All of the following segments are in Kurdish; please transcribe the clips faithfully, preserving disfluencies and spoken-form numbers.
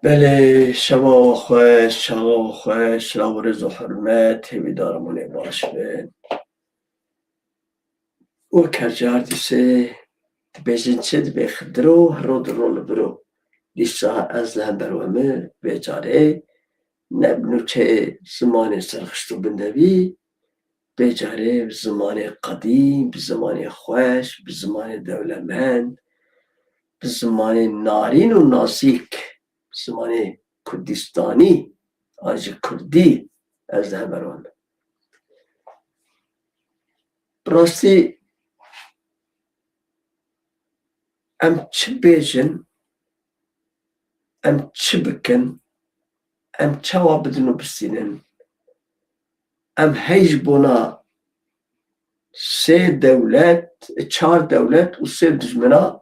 Belê, şeva we xweş, çaxa we xweş, silav û rêz û hurmet, hêvîdarim hûn ê baş bin. Wek her car dîsê dibêjin çi dibe xidiro, hiro di ro li biro. Dîsa ez li hember we me, vê carê ne bi nûçeyê zimanê serxişt û bindevî, vê carê bi zimanê qedîm, bi zimanê xweş, bi zimanê dewlemend, bi zimanê narîn û nazîk, zimanê Kurdistanî an jî Kurdî ez li hember we me. Bi rastî em çi bêjin, em çi bikin, em çawa bidin û bistînin, em hey ji bona sê dewlet, çar dewlet û sê dijmina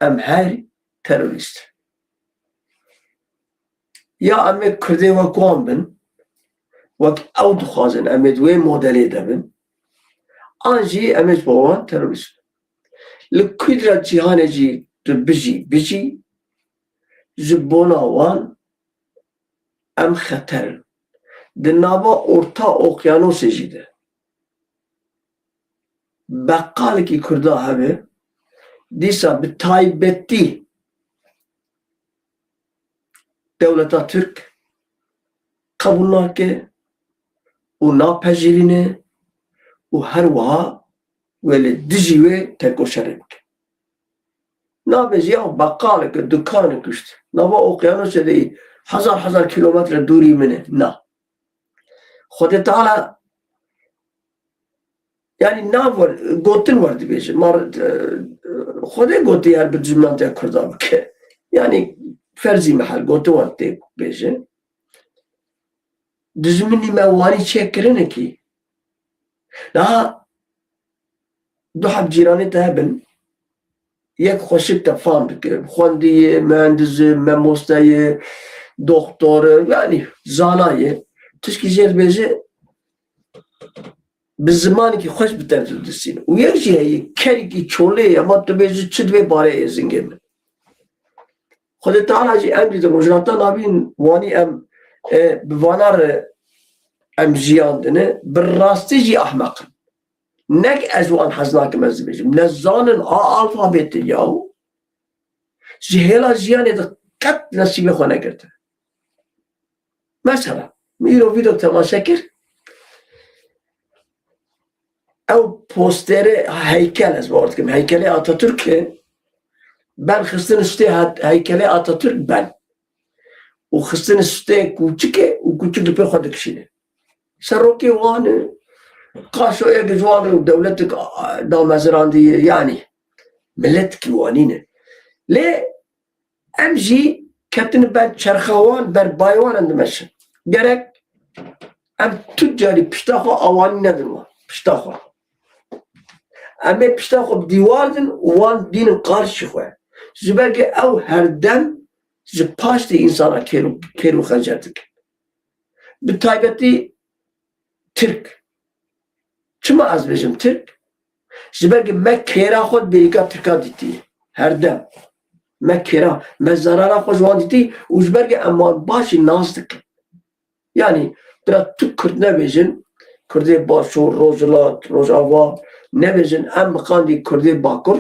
em her terorîst in. Ya em ê Kurdê wek wan bin, wek ew dixwazin, em ê di wê modelê de bin, an jî em ê ji bo wan terorîst bin. Li ku de cîhanê jî tu bijî, bijî, ji bona wan em xeter in. Di nava Orta Okyanusê jî de beqalekî Kurda hebe, dîsa bi taybetî dewleta Tirk qebûl nake û napejirîne û her wiha wê li dijî wê têkoşerê bike. Nabêje ya beqalek, dukanek kuşt. Nava okyanusê de hezar hezar kilometre dûrî min e. Na. Xwedê Teala, yanî nav wer, gotin wer dibêje. Mar, e, Xwedê gotiye her bi dijminantiya Kurda bike. Yanî ferzî mehel gotin wer tê bêje. Dijminî me wanî çêkirine kî. Daha du heb cîranê te hebin. Yek xweşik te fam dike. Xwendî ye, mühendis e, memoste ye, doktor e, yanî zana ye. Tişkî jê dibêje, bi zimanekî xweş bi te didisîne. Û yek jî heye, kerekî çolê ye, ma tu bêjî çi dibê barê êzingê min. Xwedê Teala jî em jî di rojhilata navîn wanî em, e, bi vana re em jiyandine, bi rastî jî ehmeq in. Nek ez wan hez nakim ez dibêjim. Ne zanin a alfabetê yaw. Ji hêla jiyanê de qet nesîbê xwe negirtine. Mesela, min îro vîdeo temaşe kir. Ew postêrê heykel ez bawer dikim. Heykelê Atatürkê ben xistin üstê hat-, heykelê Atatürk ben. Û xistin üstê kûçikê û kûçik li pê xwe dikişîne. Serokê wan e, qaşo yek ji wan e û dewletik, a, damezirandî ye, yanî miletikî wanî ne. Lê em jî ketine ber çerxa wan, ber bayê wan em dimeşin. Gerek em tu carî pişta xwe awanî nedin wan. Pişta xwe. Em ê pişta xwe bi dîwar din û wan bînin qarşî xwe. Ji ber ku ew herdem ji paştê însana kêr û, kêr û xencer dikin. Bi taybetî Tirk. Çima ez bêjim Tirk? Ji ber ku me kêra xwe di bêrîka Tirka dîtiye. Herdem. Me kêra, me zerara xwe ji wan dîtî û ji ber ku em wan baş jî nas dikin. Yanî, bira tu Kurd nebêjin, Kurdê Başûr, Rojhilat, Rojava, nebêjin, em miqandî Kurdê Bakur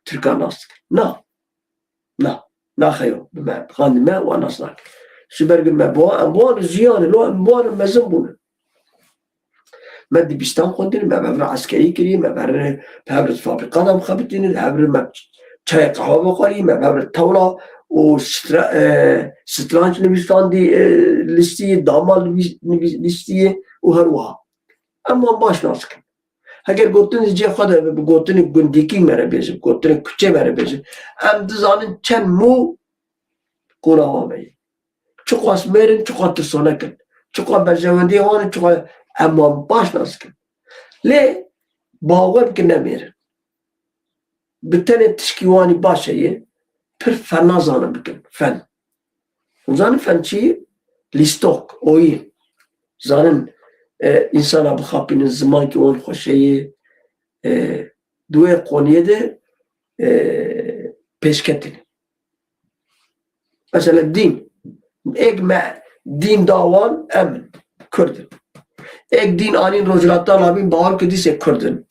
Tirka nas dikin. Na. Na. Naxeyo, bi me, qandî me wan nas nakin. Ji ber ku me bi wan, em bi wan re jiyan, lo em bi wan re mezin bûne. Me dibistan xwendin, me bi hev re eskerî kirî, me bi hev re, bi hev re fabrîkan em xebitînin, hev re me çayê qehwe vexwarî, me bi hev re tewla û stra-, e, stranc nivîsandî, e, lîstiyê, dama nivîs-, nivîs-, lîstiyê û her wiha. Em wan baş nas dikin. Heger gotin di cihê xwe de be, bi gotinê gundîkî me re bêjin, bi gotinê kuçê me re bêjin, em dizanin çend mû qûna wan heye. Çiqas mêr in, çiqas tirsonek in. Çiqas berjewendiyê wan in, çiqas em wan baş nas dikin. Lê bawer bikin ne mêr in. Bi tenê tişkî wanî baş heye, pir fen nazanin bikin. Fen. Hûn zanin fen çi ye? Lîstok, oyîn. Zanin, e, însana bixapînin, zimankî wan xweş heye, e, di wê qoniyê de, e, pêşketin. Mesela dîn. Êk me dîn da wan em in, Kurd in. Êk dîn anîn Rojhilata Navîn bawer kir dîsê Kurd in.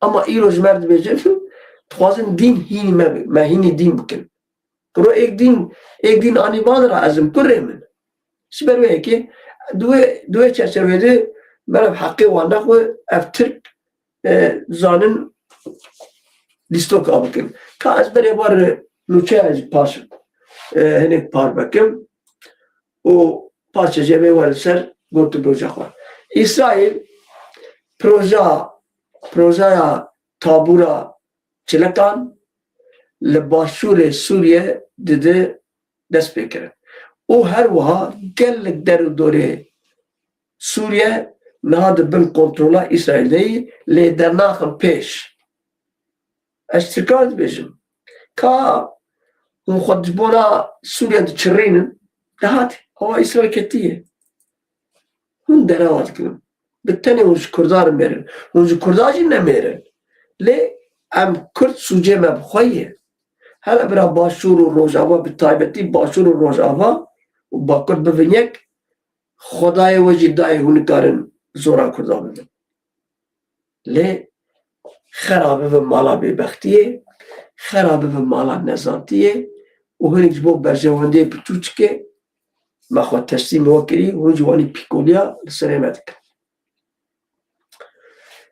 Ama îro ji me re dibêjin, dixwazin dîn hînî me, me hînî dîn bikin. Kuro êk dîn, êk dîn anî van ra ez im kurê min. Ji ber wê yekê, di wê, di wê çerçevê de meriv heqê wan nexwe, ev Tirk, e, zanin lîstoka bikin. Ka ez berê war nûçeya jî paş, e, hinek par vekim û paşê jê vê werin ser gotindoja xwe. Îsraîl proja, projaya tabûra çilikan li başûrê Sûriye dide dest pê kirin. Û her wiha gelek der û dorê Sûriye niha di bin kontrola Îsraîl de yî, lê dernaxin pêş. Ez Tirkan dibêjim. Ka hûn xwe ji bona Sûriye diçirînin, de hat, awa Îsraîl ketiye. Hûn derewa dikin. Bi tenê hûn ji Kurdan re mêrin. Hûn ji Kurdan jî nemêrin. Lê em Kurd sûcê me bi xwe ye. Hele bira Başûr û Rojava, bi taybetî Başûr û Rojava û Bakur bibin yek, Xwedayê we jî dayê hûn nikarin zora Kurdan bibin. Lê xera bibe mala bêbextiyê, xera bibe mala nezantiyê û hinek ji bo berjewendiyê piçûçikê me xwe teslîmê we kirî, hûn jî wanî pîkoliya li serê me dikin.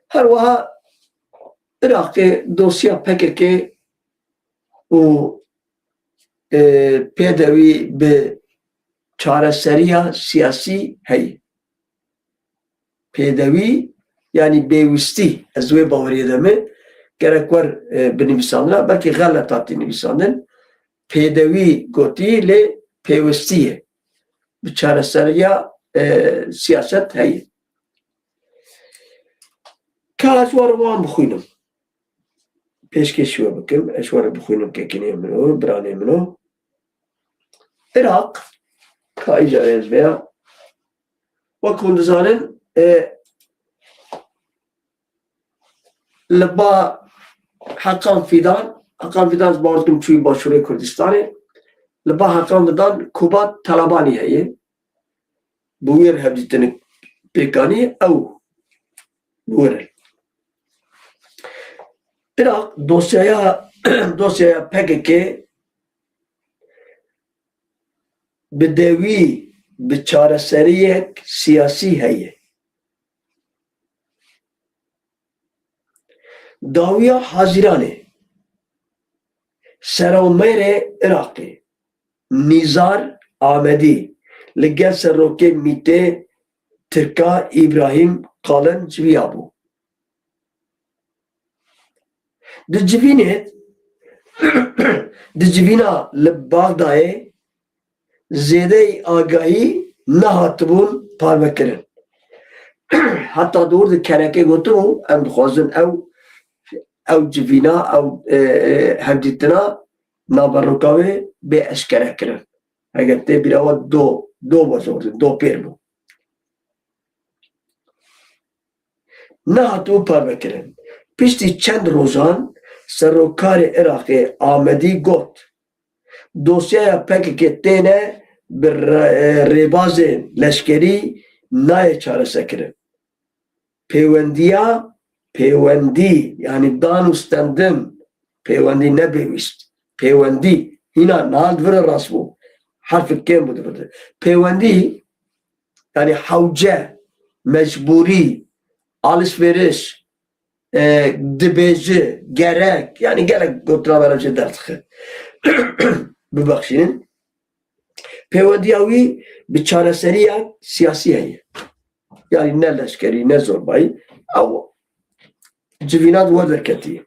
Her wiha Iraqê dosya P K K û, e, pêdewî bi çareseriya siyasî heye. Pêdewî, yanî bêwistî, ez wê baweriyê de me, gerek wer, e, binivîsandina, belkî xelet hatî nivîsandin. Pêdewî gotî, lê pêwistî ye. Bi çareseriya, e, siyaset heye. Ka ez war wan bixwînim. Pêşkêşî we bikim, ez ji we re bixwînim, kekinê min o, biranê min o. Iraq, ka îcarê ez veya, wek hûn dizanin, e, li ba Heqan Fîdan, Heqan Fîdan ji bawer dikim çûyî Başûrê Kurdistanê, li ba Heqan Fîdan Kubat Talabanî heye. Bi wî re hevdîtinik pêk anî, ew bi wî re. Iraq dosyaya, dosyaya P K K bi dewî, bi çareseriyek siyasî heye. Dawiya Haziranê, Seromêrê Iraqê, Nîzar Amedî, li gel serokê mîtê Tirka Îbrahîm Kalin civiya bû. Di civînê, di civîna li Baxdayê zêdeyî agahî nehatibûn parvekirin. Heta dor di kerekê gotibû, em dixwazin ew, ew civîna, ew, e, e, hevdîtina naveroka wê bê eşkerekirin. Eger tê bîra we do, do bozordin, do pêr bû. Nehatibû parvekirin. Piştî çend rojan serokkarê Iraqê Amedî got, dosyaya P K K têne bi re-, rêbazên leşkerî nayê çareserkirin. Pêwendiya, pêwendî, yanî dan û stendin, pêwendî ne bêwîst, pêwendî, hîna niha li vir rast bû. Herfik kêm bû di vir de. Pêwendî, yanî hewce, mecbûrî, alişveriş, e, dibêji, gerek, yanî gelek gotina me re jê derdixe. Bibexşînin. Pêwendiya wî bi çareseriya siyasî heye. Yanî ne leşkerî, ne zorbayî. Ew civîna di we derketî.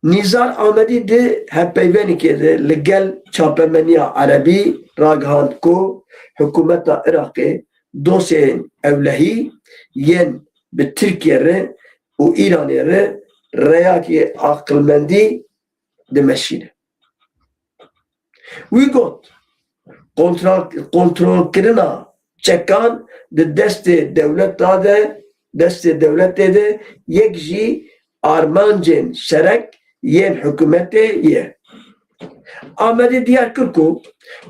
Nîzar Amedî di hevpeyvenekê de li gel çapemeniya erebî ragihand ku hikûmeta Iraqê dosyeyên ewlehî yên bi Tirkiye re û Îranê re reyakê aqilmendî dimeşîne. Wî got, kontrol-, kontrolkirina çekan di destê dewleta de, destê dewletê de yek jî armancên serek yên hikûmetê ye. Amedê diyar kir ku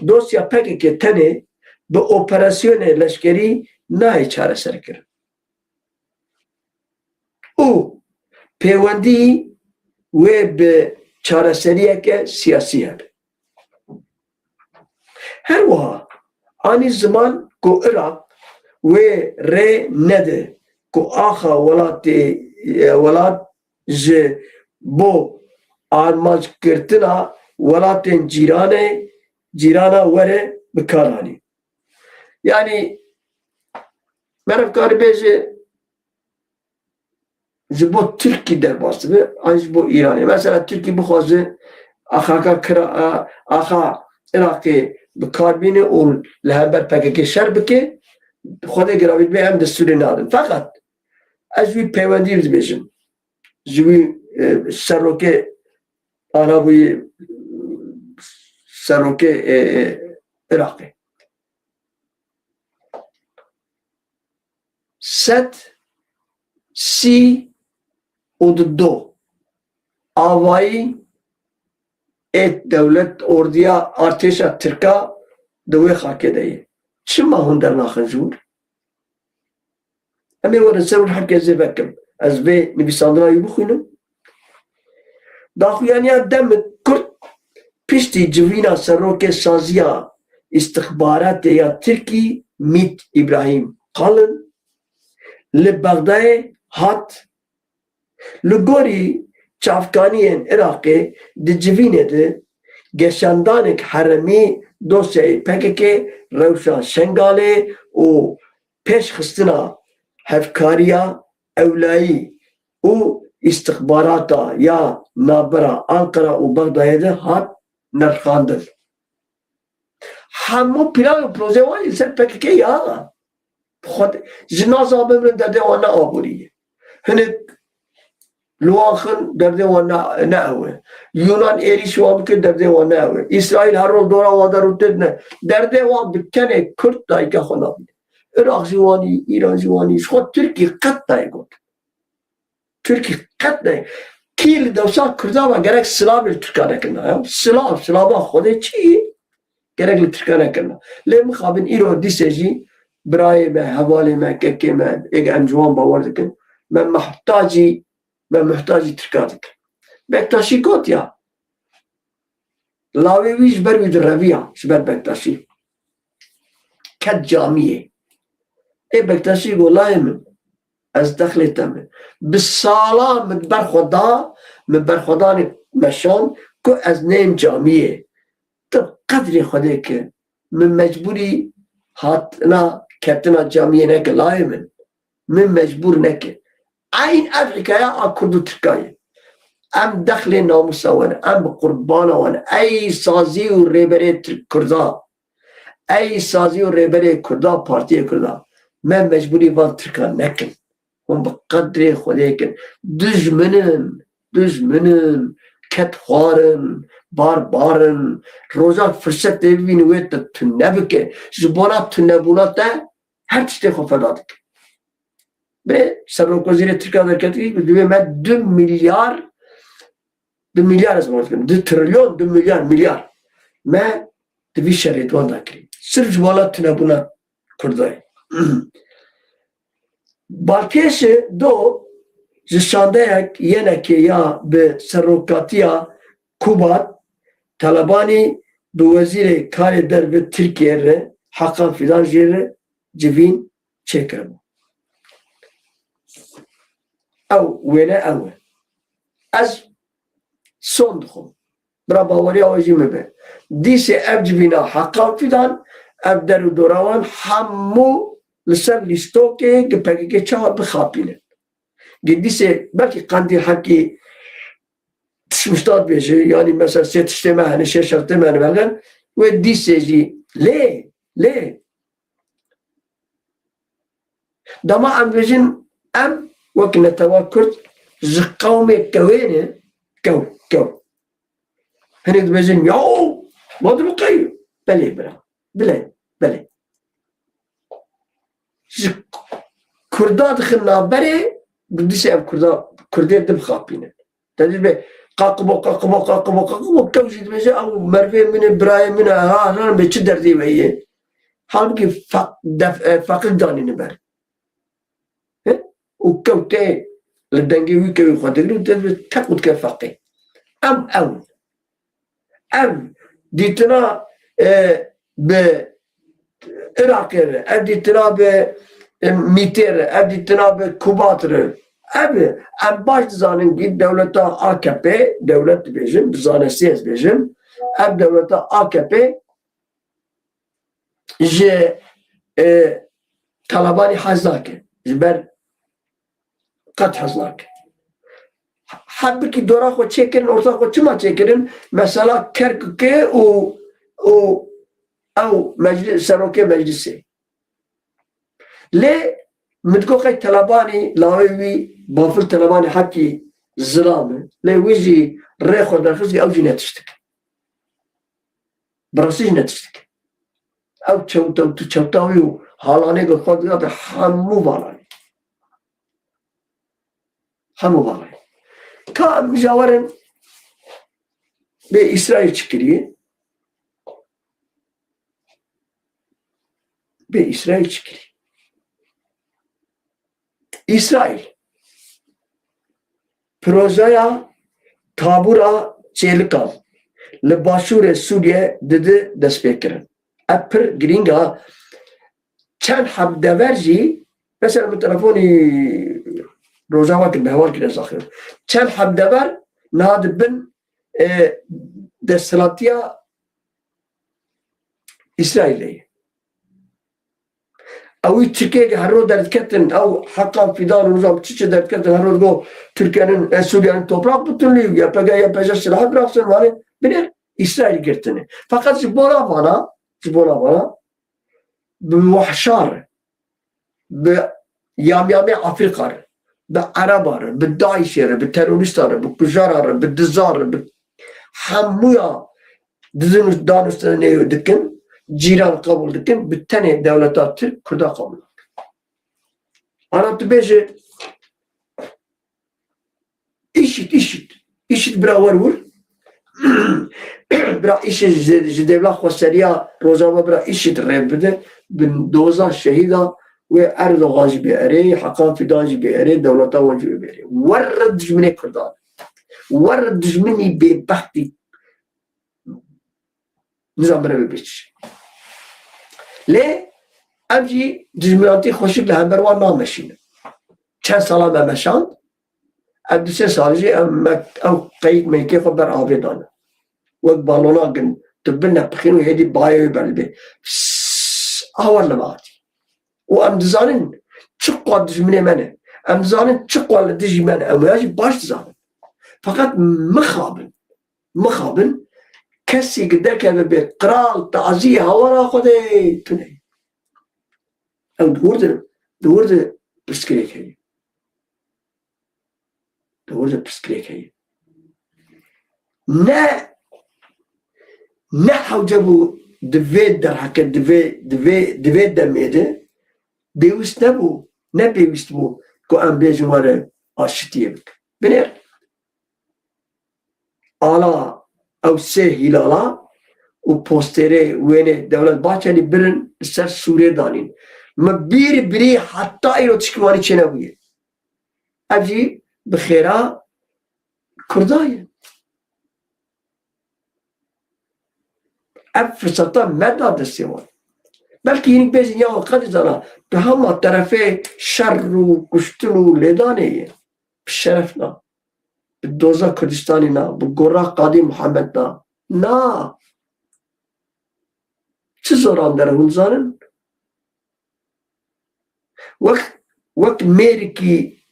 dosya P K K tenê bi operasyonê leşkerî nayê çareserkirin û pêwendî wê bi çareseriyeke siyasî hebe. Her wiha anî ziman ku Iraq wê rê nede ku axa welatê, welat ji bo armancgirtina welatên cîranê, cîrana were bikaranî. Yanî meriv karibêje ji bo Tirkî derbas dibe, an ji bo Îranê. Mesela Tirkî bixwaze axaka kira, a, axa Iraqê bi kar bîne û li hember P K K şer bike, Xwedê giravî dibe em destûrê nadin. Feqet ez wî peywendî dibêjim. Ji wî, e, serokê anabûyî serokê, e, e, Iraqê. Sed sî û du avayî ê dewlet ordiya artêşa Tirka di wê xakê de ye. Çima hûn dernaxin ji wir? Em ê werin ser wir, her kes zêve kim. Ez vê nivîsandina wî bixwînim. Daxuyaniya Demik Kurd piştî civîna serokê saziya îstixbaratê ya Tirkî Mît Îbrahîm Kalin li Bexdayê hat. Li gorî çavkaniyên Iraqê di civînê de geşandanek heremî dosyayê P K K, rewşa Şengalê û pêşxistina hevkariya ewlayî û îstixbarata ya navbera Anqara û Bexdayê de hat nirxandin. Hemû plan û proje wan li ser P K K ya. Xwed-, ji nas a bimirin derdê wan ne aborî ye. Hinek li wan xin derdê wan ne, ne ew e. Yunan êrîş wan bike derdê wan ne ew e. Îsraîl her roj dora wan de rûtê dine. Derdê wan bi tenê Kurd dayika xwe nabîne. Iraq jî wanî, Îran jî wanî. Ji xwe Tirkî qet nayê got. Tirkî qet ne. Kî li dewsa Kurda ve gerek silavê li Tirka nekirina, ya. Silav, silava Xwedê çi ye? Gerek li Tirka nekirina. Lê mixabin îro dîsê jî birayê me, hevalê me, kekê me, êk em ji wan bawer dikin. Me muhtacî, me muhtacî Tirka dikin. Bektaşî got ya. Lawê wî ji ber wî direviya, ji ber Bektaşî. Ket camiyê. Ê Bektaşî got, layê min, ez dexlê te me. Bi sala min berxwe da, min berxwedanê meşand ku ez nêm camiyê. Tu qedrê Xwedê ke, min mecbûrî hatina ketina camiyê neke layê min. Min mecbûr neke. Eyn ev hikaye a Kurd û Tirka ye. Em dexlê namûsa we ne, em bi qurbana we ne. Ey sazî û rêberê Tirk Kurda, ey sazî û rêberê Kurda, partiyê Kurda, me mecbûrî van Tirkan nekin. Hûn bi qedrê Xwedê kin. Dijmin in, dijmin in, ketxwar in, barbar in. Roja firsetê bibîne wê te tune bike. Ji bona tunebûna te her tiştê xwe feda dike. Bê serokwezîrê Tirka derketikî divê me du milyar, du milyar ez bawer dikim, du trilyon, du milyar, milyar me di vî şerê di wan de kirî. Sirf ji bona tunebûna Kurda ye. Balkêşê do ji şandeyek yenekê ya bi serokatiya Kubat Telebanî bi wezîrê karê derve Tirkiyê re Hakan Fidan jê re civîn çêkiribû. Ew wêne ew e. Ez son dixwim. Bira baweriya we jî min be. Dîsê ev civîna Hakan Fidan, ev der û dora wan hemû li ser lîstokê gi P K K çawa bixapînin. Gi dîsê belkî Qendîl Hekî tişmişta dibêje, yanî mesela sê tiştê me hene, şê şertê me hene belgen, wê dîsê jî lê, lê. Dema em dibêjin, em wek netewa Kurd ji qewmê kewê ne, kew, kew. Hinek dibêjin, yaw, ma tu bi qey? Belê bira, bilê, belê. Ji Kurda dixin navberê, bi dîsê ev Kurda, Kurdê dibixapînin. Te dî be, Qaqibo, qaqibo, qaqibo, qaqibo, kew jî dibêje, ew merivê min e, birayê min e, ha, ha, bê çi derdê we ye? Halbûkî fe-, def-, e, feqik danîne ber. He? Û kewtê li dengê wî kewî xwe digre û dibê teq û dike feqê. Ev, ew. Ev dîtina, e, bi Iraqê re, ev dîtina bi, e, Mîtê re, ev dîtina bi Kubat re. Ev, em baş dizanin ki dewleta A K P, dewlet dibêjin, bi zanestî ez bêjim, ev dewleta A K P ji, e, Talebanî hez nake. Ji ber qet hez nake. Halbûkî dora xwe çêkirin, orta xwe çima çêkirin? Mesela Kerkûkê û, û ew meclis-, serokê meclisê. Lê min digot qey Talebanî lawê wî, bafil Talebanî hekî zilam e. Lê wî jî rê xwe derxist, ew jî ne tiştik. Bi rastî jî ne tiştik. Ew çewt, ew tu çewta wî û halanê ku xwe digate hemû valanê. Hemû valanê. Ka em jî werin bê Îsraîl çi kiriye? Bê Îsraîl çi kiriye? Îsraîl projeya tabûra çêlikan li başûrê Sûriyê didi destpêkirin. Ev pir girîng e. Çend heb dever jî, mesela min telefonî Rojava kir, bi heval kir ez axivim. Çend heb dever niha di bin, e, desthilatiya Îsraîlê ye. Ew wî Tirkiyeyê her roj derdiketin, ew Hakan Fidan û nizam çi çi derdiketin, her roj got Tirkiyenin, e, Sûriyenin toprak bütünlüğü, Y P G, Y P G silahı bıraksın, yani binêr Îsraîl girtine. Feqet ji bona vana, ji bona vana, bi wehşa re, bi yamyamê Afrîka re, bi Ereba re, bi DAIŞê re, bi terorîsta re, bi kujara re, bi diza re, bi hemûya dizin û danûstene dikin, cîran qebûl dikin, bi tenê dewleta Tirk Kurda qebûl nakin. Ana tu bêje, IŞİD, IŞİD. IŞİD bira wer wir. Bira IŞİD ji, ji dêvla xweseriya Rojava bira IŞİD rê bide. Bi doza şehîda wê Erdogan jî bê erê, Hakan Fidan jî bê erê, dewleta wan jî bê erê. Wer dijminê Kurdan. Wer dijminî bêbextî. Nizam bire bibe çi. Lê em jî dijminatî xweşik li hember wan nameşînin. Çend sala me meşand, ev du sê sal jî em me, ew qeyik meykê xwe ber avê dane. Wek balona gin, tu bin nepixîn û hêdî bayê wê ber li bê. Pss, awa li me hatî. Û em dizanin çi qat dijminê me ne. Em dizanin çi qat li dijî me ne. Em ya jî baş dizanin. Feqet mixabin. Mixabin, kesî ki derkeve bê qral, tazî hawara Xwedê tune. Ew di wir de, di wir de pirsgirêk heye. Di wir de pirsgirêk heye. Ne, ne hewce bû di vê derheqê, di vê, di vê, di vê demê de pêwîst nebû, ne pêwîst bû ku em bêjin were aşitiyê bikin. Binêr. Ala ew sê hîlala û postêrê wênê Dewlet Bahçelî birin li ser sûrê danîn. Min bîr birî heta îro tişkî wanî çênebûye. Ev jî bi xêra Kurda ye. Ev firseta me da destê wan. Belkî hinek bêjin ya qedî zana, tu hema terefê şer û kuştin û lêdanê ye. Bi şeref na. Bi doza Kurdistanê na. Bi gora Qadî Muhammed na. Na. Çi zoran dere hûn zanin? Wek, wek mêrikî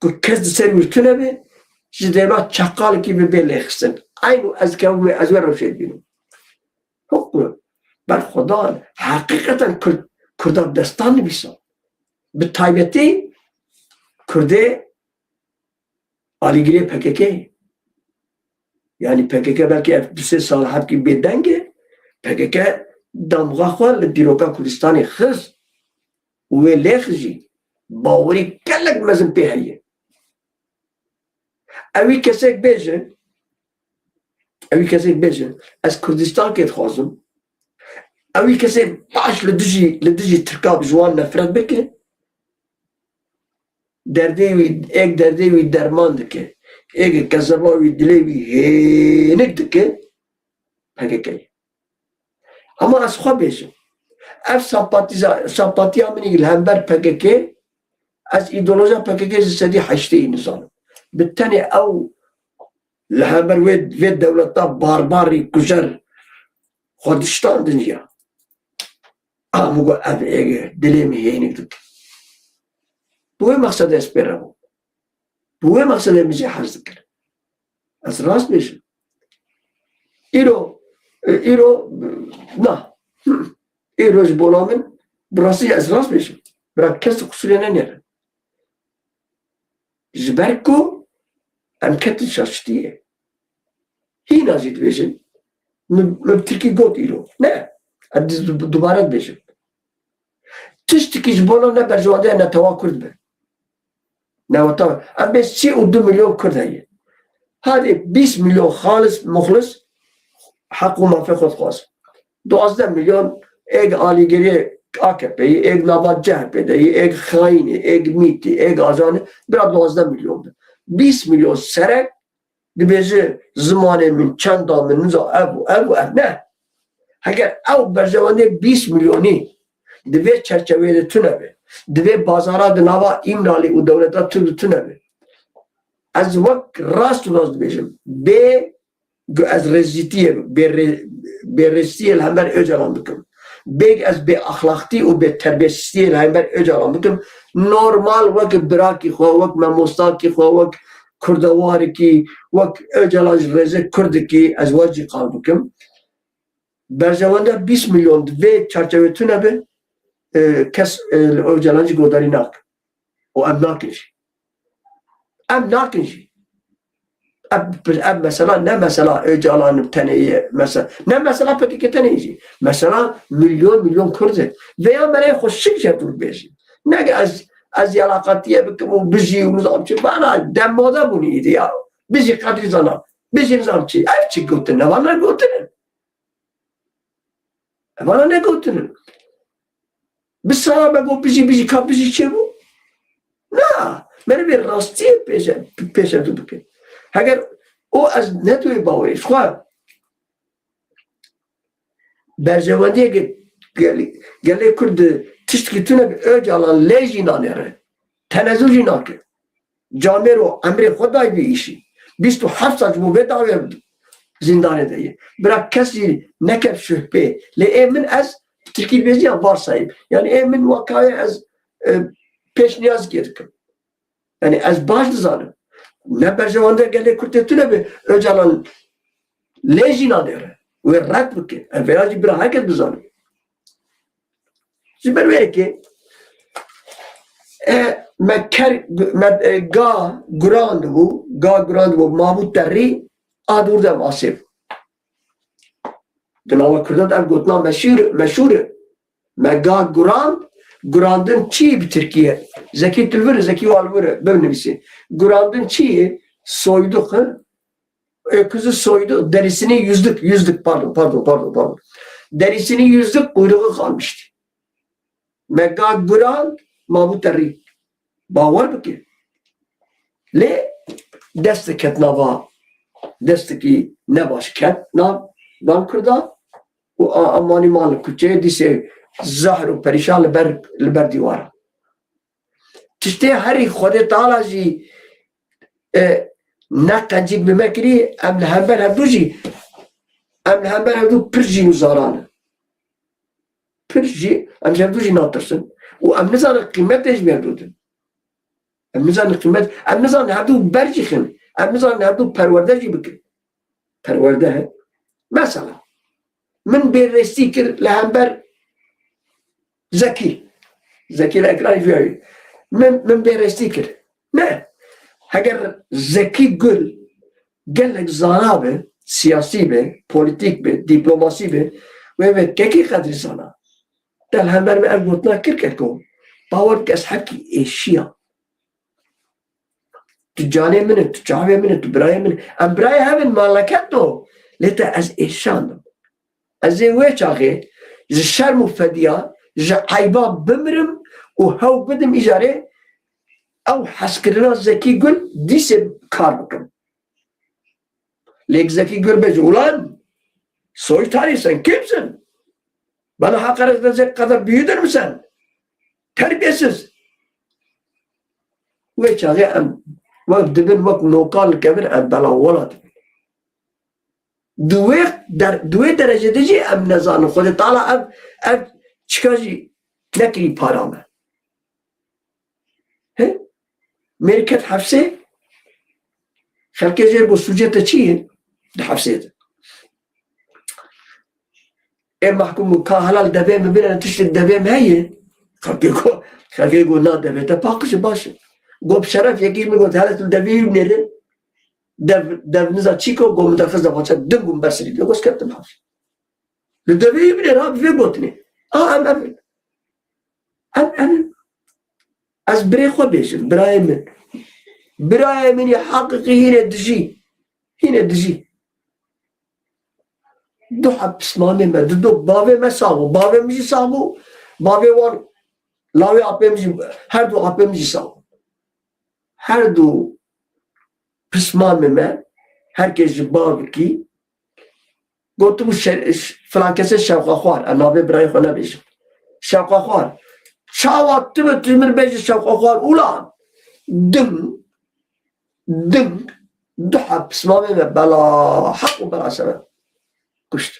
ku kes di ser wî tune be, ji dêva çaqalekî bibe lêxistin. Eyn û ez kevim wê, ez wê rewşê dibînim. Hukm, berxwedan, heqîqeten Kurd, Kurda destan nivîsa. Bi taybetî Kurdê alîgirê P K K. Yanî P K K belkî ev du sê sal hebkî bêdeng e. P K K damxa xwe li dîroka Kurdistanê xist û wê lêxijî. Bawerî gelek mezin pê heye. Ewî kesek bêje, Ewî kesê bêje, ez Kurdistankê dixwazim. Ewî kesê baş li dijî, li dijî Tirka bi ji wan nefret bike. Derdê wî, êk derdê wî derman dike. Êk kezeba wî dilê wî hênik dike. P K K. Ama ez xwe bêjim. Ev sempatiza-, sempatiya min li hember P K K, ez îdeolojiya P K K ji sedî heştê nizanim. Bi tenê ew li hember wê, vê dewleta barbarî kujer xwe diştandin ya. Am got ev êge dilê min hênik dike. Bi wê mexsedê ez pê re bûm. Bi wê mexsedê min jê hez dikir. Ez rast bêjim. Îro, e, îro, na. Îro ji bona min, bi rastî ez rast bêjim. Bira kes qusûrê nenêre. Ji ber ku em ketin şaşitiyê. Hîna jî dibêjin. Min, min bi tirkî got îro. Ne. Ez du-, dubare dibêjim. Tiştekî ji bona ne berjewendiya netewa Kurd be. Neweta, em bê sî û du milyon Kurd heye. Hadê bîst milyon xalis, muxlis heq û mafê xwe dixwazin. Duwazdeh milyon êk alîgirê A K P'yî, êk nava C H P de yî, êk xayînî, êk mîtî, êk ajanî, bira duwazdeh milyon be. Bîst milyon serek dibêje zimanê min, çenda min, niza ev û ev û ev ne. Heger ew berjewendê bîst milyonî di vê çerçeveyê de tune be, di vê bazara di nava Îmralî û dewleta Tirk de tune be, ez wek rast û rast dibêjim, bê ku ez rêzîtiyê, bê rê-, bêrêstiyê li hember Ocalan bikim. Bê ku ez bê axlaqtî û bê terbiyesiztiyê li hember Ocalan bikim. Normal wek birakî xwe, wek memostakî xwe, wek kurdewarekî, wek Ocalan ji rêzê Kurdekî ez we jî qal bikim. Berjewenda bîst milyon di vê çarçevê tune be, e, kes, e, li Ocalan jî godarî nake. Û em nakin jî. Em nakin jî. Ev, ev mesela ne mesela Ocalan tenê ye, mesela, ne mesela P K K tenê jî. Mesela milyon milyon Kurd e. Veya me rê xweşik jê dûr bêjî. Ne ki ez, ez yalaqatiye bikim û bijî û nizam çi. Bana demode bûnî îdî ya. Bijî Qedrî Zana. Bijî nizam çi. Ev çi gotin? Ne vana gotin? Evana negotinin. Bi saha me got bijî, bijî, ka bijî çêbû? Na, me re vê rastiyê pêşe-, pêşetu bikin. Heger o ez ne tu yê bawerî, xwe berjewendiyê ge-, gel-, gelê Kurd tiştkî tune bi Ocalan lê jî nanêre. Tenezul jî nake. Camêro emrê xwe dayî vê îşî. Bîst û heft sal ji bo vê dawê zîndanê de ye. Bira kes jî nekev şuhbê. Lê ê min ez tirkî dibêjî ya varsayî. Yani ê min wekayê ez, e, pêşniyazikê dikim. Yani ez baş dizanim. Ne berjewende gelê Kurd tê tune be, Ocalan lê jî nanêre. Wê red bike. Ev vêya jî bira herkes bizane. Ji ber wê yekê, e, me ker, me, e, ga guran dibû, ga guran dibû, mabû terî, a dûr de masê bû. Di nava Kurdan de ev gotina meşhûr, meşhûr e. Me ga guran, gurandin çi bi Tirkî ye? Zekî tu li vir, Zekî wa li vir e, binivîsî. Gurandin çi ye? Soyduk, he? Öküzü soydu, derisini yüzdük, yüzdük, pardon, pardon, pardon, pardon. Derisini yüzdük, kuyruğu kalmıştı. Me ga guran, ma bû terî. Bawer bike. Lê destê ket nava, destekî nebaş ket nav van Kurda û a-, amanî man li kuçeyê dîsê zahr û perîşan li ber, li ber dîwara. Tiştê herî Xwedê Teala jî, e, ne qencîk bi me kirî, em li hember hevdû jî, em li hember hevdû pir jî û zaran in. Pir jî, em ji hevdû jî natirsin. Û em nizanin qîmetê ji me hevdû din. Em nizanin qîmet, em nizanin hevdû ber jî xin. Em nizanin hevdû perwerde jî bikin. Perwerde he. Mesela, min bêrêstî kir li hember Zekî. Zekî li ekranê jî ye. Min, min bêrêstî kir. Ne. Heger Zekî Gul gelek zana be, siyasî be, polîtîk be, dîplomasî be, wê be kekî Qedrî Zana. Te li hember min ev gotina kir keko. Bawer bike ez hebkî êşiya. Tu canê min î, tu çavê min î, tu birayê min î. Em birayê hev in, ma leket to. Lê te ez êşandim. Ez ê wê çaxê ji şerm û fediya, ji eyba bimirim û hew bidim îcarê ew hezkirina Zekî Gul dîsê kar bikim. Lê Zekî Gul bêje, ulan, soytarî sen, kimsin? Bana hakaret edecek kadar büyüdün mü sen? Terbiyesiz. Wê çaxê em wek dibin, wek nokal li kevin em bela wela dibin. Di wê der-, di wê derecê de jî em nezanin. Xwedê Teala ev, ev çika jî nekirî para me. He? Mêr ket hefsê, xelkê jê got sûcê te çi ye? Di hefsê de. Ê mehkûm û ka helal devê min bine, tiştê devê min heye. Xelkê got, xelkê got, na devê te paqij e, baş e. Got, bi şeref yekî min got, hele tu devê wî binêre. Dev, dev niza çî ko, got, min derxist devaça, ding bûm ber serî de, got, keftim hafî. Li devê wî binêre, ha, bi vê gotinê. A, em, em, em, em, ez birê xwe bêjim, birayê min. Birayê min yê heqîqî hînê dijî. Hînê dijî. Du heb pismamê me, du, du bavê me sax bû. Bavê min jî sax bû. Bavê wan, lawê apê min jî, her du apê min jî sax bû. Her du pismamê me, her kes ji bavkî, gotibû şe-, ş-, filan kesê Şewqa Xwar, ez navê birayê xwe nebêjim. Şewqa Xwar. Çawa tu bi tu min bêjî Şewqa Xwar, ulan ding, ding, du heb pismamê me bela heq û bela şeref kuşt.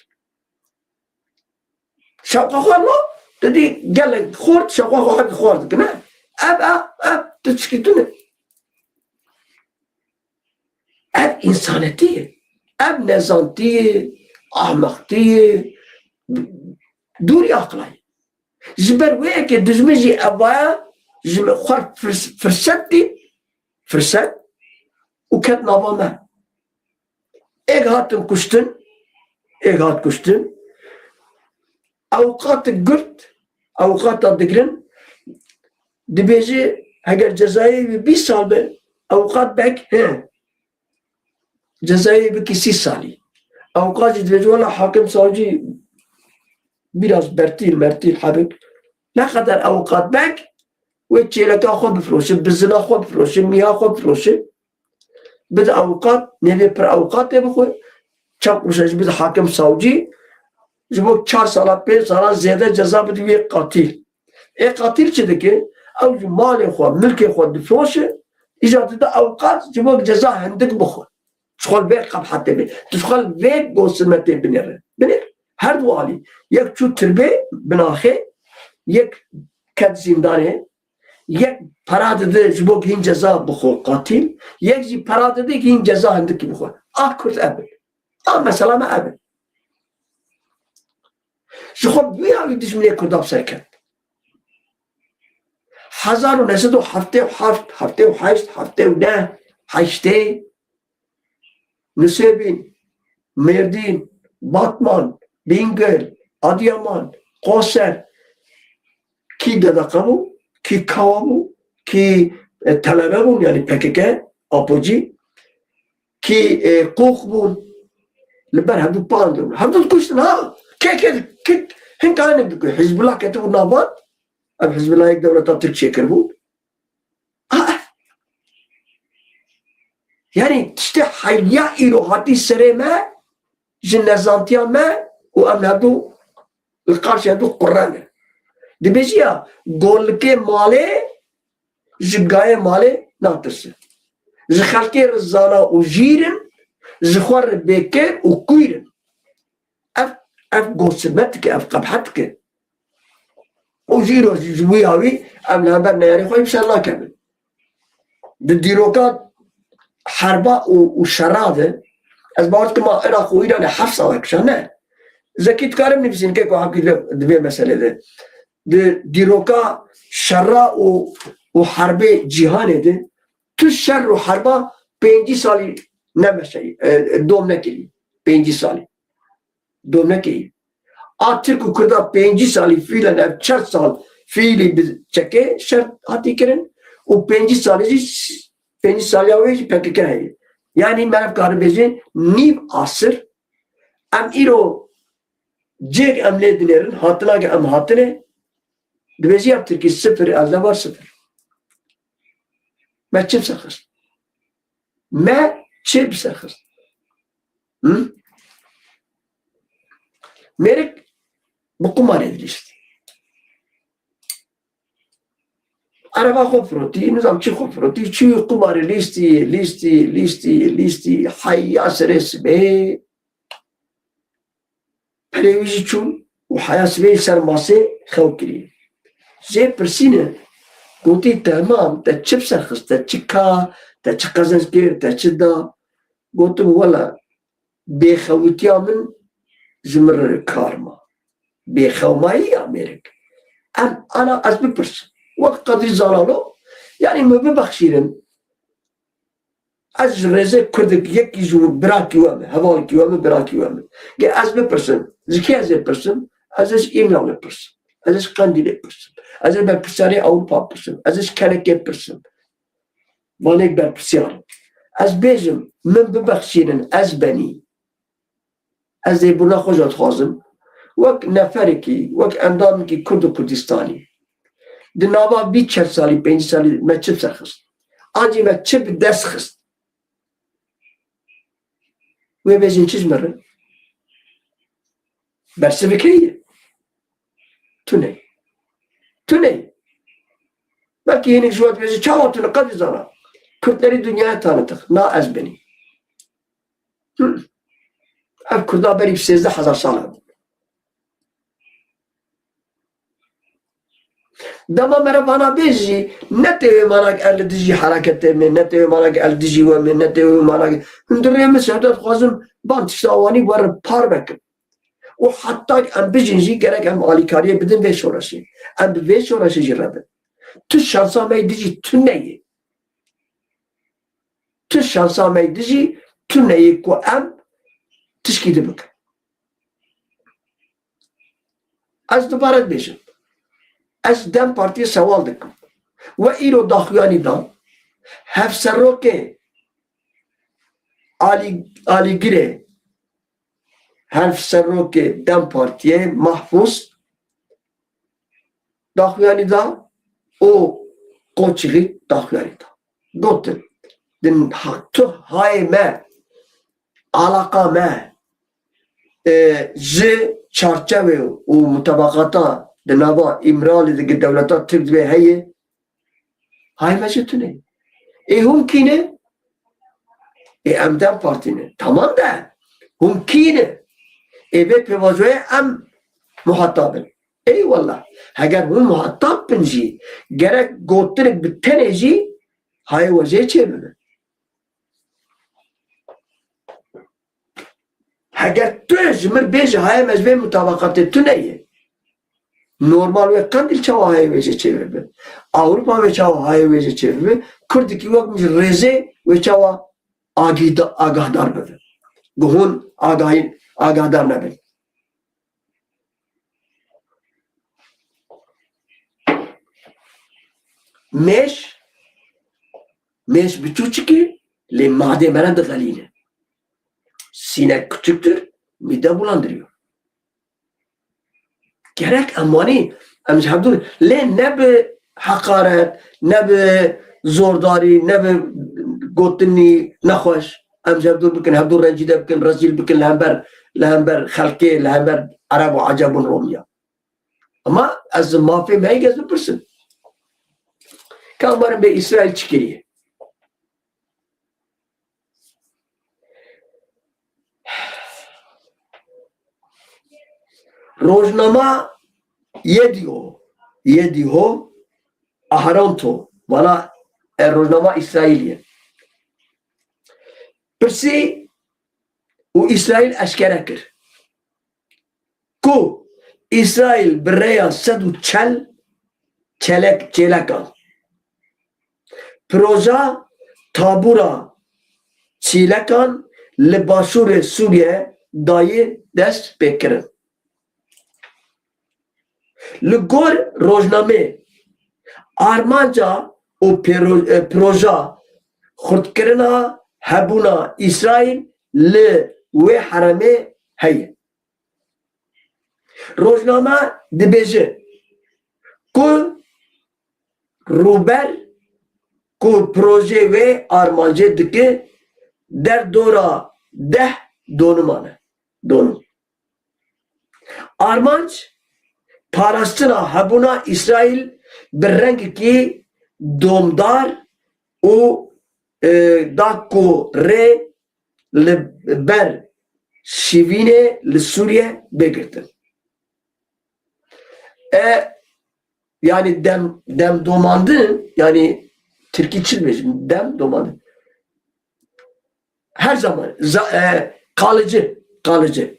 Şewqa Xwar lo, tu dî gelek xort, Şewqa Xwar hek xwar dikine. Ev, ev, ev, tu çikî tune. Ev însanetî ye. Ev nezantî ye, ahmeqtî ye, dûrî aqila ye. Ji ber wê yekê dijmin jî evaya ji me xwe firs-, firset dît, firset û ket nava me. Êk hatin kuştin, êk hat kuştin. Ewqatik girt, ewqata digirin, dibêje, heger cezayê wî bîst sal be, ewqat bek, he, cezayê bikî sî salî. Ewqat jî dibêje, wela hakim savcî biraz bertîl mertîl hebik. Ne qeder ewqat bek, wê çêleka xwe bifroşe, bizina xwe bifroşe, mîha xwe bifroşe. Bide ewqat, nêvê pir ewqatê bixwe, çend quruşa jî bide hakim savcî, ji bo çar sala, pênc sala zêde ceza bide wê qatîl. Ê qatîl çi dike? Ew ji malê xwe, milkê xwe difroşe, îca dide ewqat ji bo ceza hindik bixwe. Ji xwe li vê qebhetê bê. Tu ji xwe li vê gosimetê binêre. Binêr. Her du alî. Yek çû tirbê, binaxê, yek ket zîndanê, yek para dide ji bo hîn ceza bixwe qatîl, yek jî para dide hîn ceza hindikî bixwe. A Kurd ev e. A mesela me ev e. Ji xwe bi wî awî dijminê Kurda bi ser ket. Hezar û neh sed û heftê û heft, heftê û heşt, heftê û neh, heştê, Nusêbîn, Mêrdîn, Batman, Bîngil, Adiyaman, Qoser, kî D D K bû, kî Kawa bû, kî, e, T L B bûn, yanî P K K, Apocî, kî, e, Qox bûn, li ber hevdû pand bûn. Hevdû dikuştin ha. Kê, kê, kê, hin kaynê dikuşt. Hizbullah ketibû navbat. Ev Hizbullah yek dewleta Tirk çêkiribû. Ah! Yanî tiştê heyliya îro hatî serê me, ji nezantiya me û em hevdû li qarşî hevdû qurre ne. Dibêjî ya, golikê malê ji gayê malê natirse. Ji xelkê re zana û jîr in, ji xwe re bêkêr û kûr in. Ev, ev gosimet dike, ev qebhet dike. Û jî îro ji wî ya wî em li hember neyarê xwe yê bi ser nakevin. Di dîroka herba û, û şera de, ez bawer dikim a Iraq û Îranê heft sala kişa, ne. Zekî dikarim nivîsîn ke ku hevkî di vê, di vê meselê de. Di dîroka şera û, û herbê cîhanê de, tu şer û herba pêncî salî nemeşeyî, e, dom nekirî. Pêncî salî. Dom nekirî. A Tirk û Kurda pêncî salî fîlen ev çar sal fîlî bi çekê şer hatî kirin û pêncî salî jî, pêncî saliya wê jî P K K heye. Yanî me ev karin bêjin nîv asir Em îro cêk em lê dinêrin, hatina ke em hatine, dibêjî ya bi tirkî sifir elde var sifir. Me çi bi ser xist? Me çi bi ser xist? Hı? Mêrik bi qumarê dilîstî. Ereba xwe firotî, nizam çi xwe firotî, çi qumarê lîstî, lîstî, lîstî, lîstî, heya serê sibê. Perê wî jî çûn û heya sibê li ser masê xew kirî. Jê pirsîne, gotî, temam, te çi bi ser xist, te çi ka, te çi qezenc kir, te çi da? Gotim, wela, bêxewitiya min ji min re kar ma. Bêxewmayî ya mêrik. Em ana ez bipirsim. Wek Qedrî Zalalo, yanî min bibexşînin. Ez ji rêzê Kurdik yekî ji birakî we me, hevalkî we me, birakî we me. Ge ez bipirsim, ji kê ez ê pirsim? Ez ê ji Îmralê pirsim. Ez ê ji Qendîlê pirsim. Ez ê berpirsiyarê Ewropa pirsim. Ez ê ji Kenekê pirsim. Vanê berpirsiyar. Ez bêjim, min bibexşînin, ez benî. Ez lêbûrina xwe jî dixwazim. Wek neferekî, wek endamekî Kurd û Kurdistanî. Di nava vî çel salî, pêncî salî me çi bi ser xist? Ancî me çi bi dest xist? Wê bêjin çi ji min re? Bersivik heye? Tune. Tune. Belkî hinek ji we dibêjin, çawa tune, qedî zana? Kurdlerî dinyaya tanıttık. Na ez benî. Hı. Ev Kurda berî sêzdeh hezar sal hebûn. Dema mere vana bêjî, ne tê wê mana ke ez li dijî hereketê me, ne tê wê mana ke ez li dijî we me, ne tê wê mana ke hundirê min, sewda dixwazim van tişta wanî werin parve kim. Û heta em bijîn jî gerek em alîkariyê bidin vê şoreşê. Em bi vê şoreşê jî re bin. Tu şansa me yê dijî tune ye. Tu şansa me yê dijî tune ye ku em tişkî di bikin. Ez dubare dibêjim. Ez DEM Partiyê sewal dikim. We îro daxuyanî da, hevserokê alî-, alîgirê hevserokê DEM Partiyê Mahfûz daxuyanî da û Qoçixî daxuyanî da. Gotin, din ha-, tu hayê me, alaqa me, e, ji çarçevê û mutabaqata di nava Îmralî de gi dewleta Tirk divê heye, Hay me ji tune. Ê hûn kî ne? Ê em DEM Partî ne. Tamam de. Hûn kî ne? Ê vê pêvajoyê em muhatab in. Eyvallah. Heger hûn muhatab bin jî, gerek gotinek bi tenê jî hayê we jê çêbibe. Heger tu ji min bêjî, haye me ji vê mutabaqatê tune ye. Normal wê Qendîl çawa haye wê jê çêbibe? Ewropa wê çawa haye wê jê çêbibe? Kurdikî wek min ji rêzê wê çawa agîda-, agahdar bibe? Ku hûn agahî-, agahdar nebin. Mêş, mêş biçûçik e, lê madê me re dixelîne. Sinek küçüktür, mide bulandırıyor. Gerek em wanî, em ji hevdû, lê ne bi heqaret, ne bi zordarî, ne bi gotinî nexweş, em ji hevdû bikin, hevdû rencîde bikin, rezîl bikin li hember, li hember xelkê, li hember Ereb û Eceb û Romiya. Ama ez mafê me yek ez bipirsim. Ka umarım bê Îsraîl çi kiriye? Rojnama Yedîo, Yedîho Aharonto, vana e, rojnama Îsraîlî ye. Pirsî û Îsraîl eşkere kir ku Îsraîl bi rêya sed û çel çelek, çêlekan proja tabûra çîlekan li başûrê Sûriye dayî dest pê kirin. Li gor rojnamê, armanca û pêro-, e, proja xurtkirina hebûna Îsraîl li wê herêmê heye. Rojname dibêje ku rûber ku projê wê armancê dike derdora deh donûman e. Donûm. Armanc parastina hebûna Îsraîl bi rengekî domdar û, e, da ku rê li ber şivînê li Sûriye bê girtin. E, yani dem, dem domandin, yani tirkî çi dibêjin? Dem domandin. Her zaman za-, e, kalıcı, kalıcı.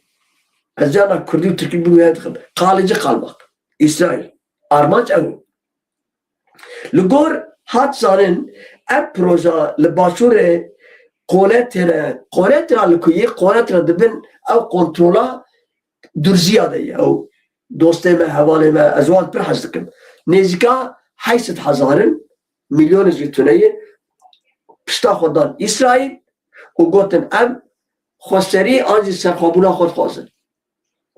Ez cana kurdî û tirkî bû ya dixim. Kalıcı kalmak. Îsraîl. Armanc ew. Li gor hat zanin, ev proje li başûrê Qonetre, Qonetre li ku yê, Qonetre dibin ew kontrola Durziya de ye. Ew dostê me, hevalê me, ez wan pir hez dikim. Nêzîka heyt sed hezar in, milyonê jî tune ye, pişta xwe dan Îsraîl û gotin, em xweserî an jî serxwebûna xwe dixwazin.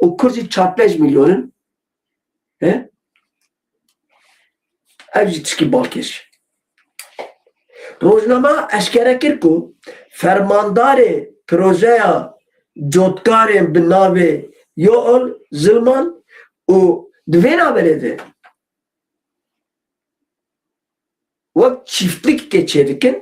Û Kurd jî çar pênc milyon in. He? Ev jî tişkî balkêş e. Rojnama eşkere kir ku fermandarê projeya cotkarên bi navê Yoel Zilman û di vê navberê de wek çîftlikekê çêdikin